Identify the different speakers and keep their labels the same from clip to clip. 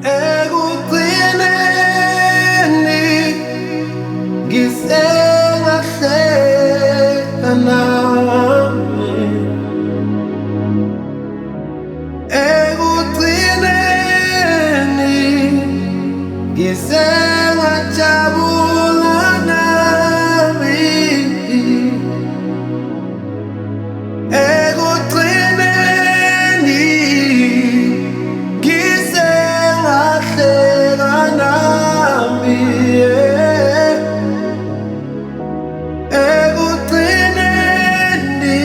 Speaker 1: Ekugcineni ngisengahleka nami. Ekugcineni ngisengajabula nami. Ekugcineni ngisengahleka nami. Ekugcineni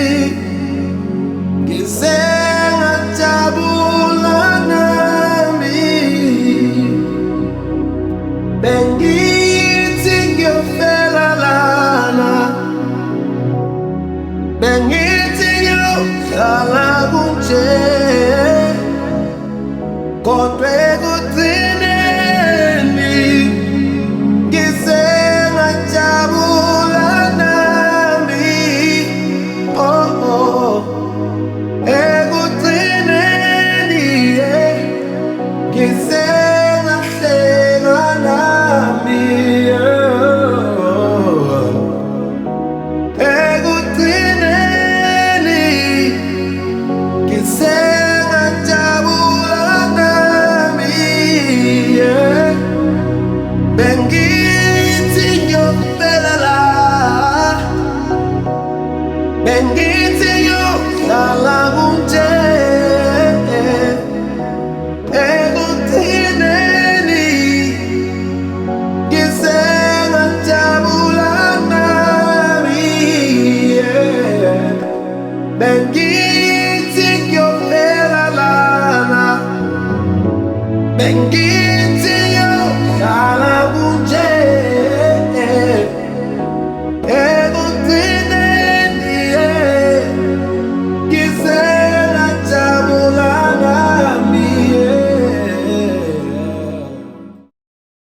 Speaker 1: ngisengajabula nami. Bengithi ngiyofela lana, bengithi ngiyohlala kunje, kodwa ekugcineni ngisengajabula nami. Oh, oh. Ekugcineni ngisengahleka nami. Oh. Ekugcineni ngisengajabula nami. Yeah. Bengithi ngiyofela la, bengithi ngiyohlala kunje. Ekugcineni ngisengajabula nami. Yeah. Bengithi ngiyofela lana, bengithi